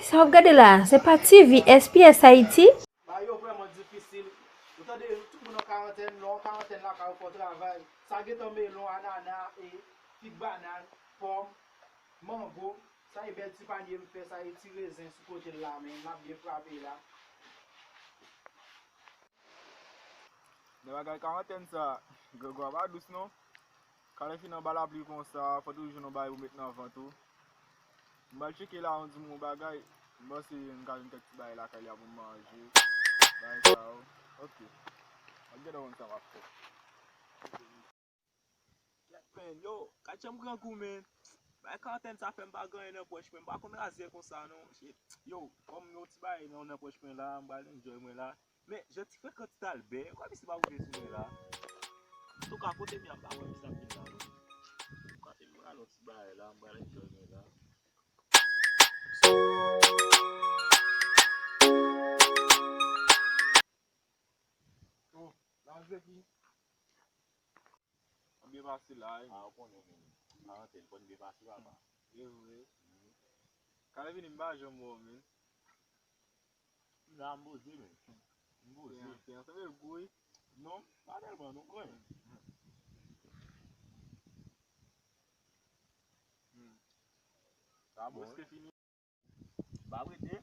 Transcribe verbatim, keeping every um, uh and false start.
Sa w ap gade la, se pa T V S P S Haiti? Bagay yo vrèman difisil. Ou tande, tout moun an karantèn, lè w an karantèn lakay ou fè w travay. Sa gentan melon, anana, e, fig, banann, pòm, mango. Sa e bèl ti panye m fè, sa e ti rezen sou kote l la, men m ap byen frape la. Nan bagay karantèn sa, grangou a pa dous non. Kanlè fin anba lapli konsa, fò toujou jwenn yon bagay pou met nan vant ou. M pral tcheke la, yon di m yon bagay. M panse m ka jwenn kèk ti bagay lakay la pou m manje. Bagay sa yo. Ok. M ap gade konn sa m ap fè. Kèt men, yo, gad jan m grangou men. Bagay karantèn sa fè m pa gen anyen nan pòch mwen. M pa konn razè konsa non. Shit. Yo, kòm yon ti bagay nan, nan pòch mwen la, m pral enjoy mwen la. Men, jan ti frekan ti Albè, kòm si pa rive sou mwen la. Antouka, kote m ye a, m pa kwè misye ap vin la non. Kote m pral yon ti bagay la, m pral enjoy mwen la. Oh, la Zeki. Konbyen pase la, wi? A, ou konnen, men. Karantèn, konn byen pase, papa. E vre. Kale vini, m pa janm wè w, men. La, m poze, men. M poze. Te an, te an sanble gou, wi. Non, pa tèlman, non, kwen. Hmm. Sa bon, prèske fini. Pa prete.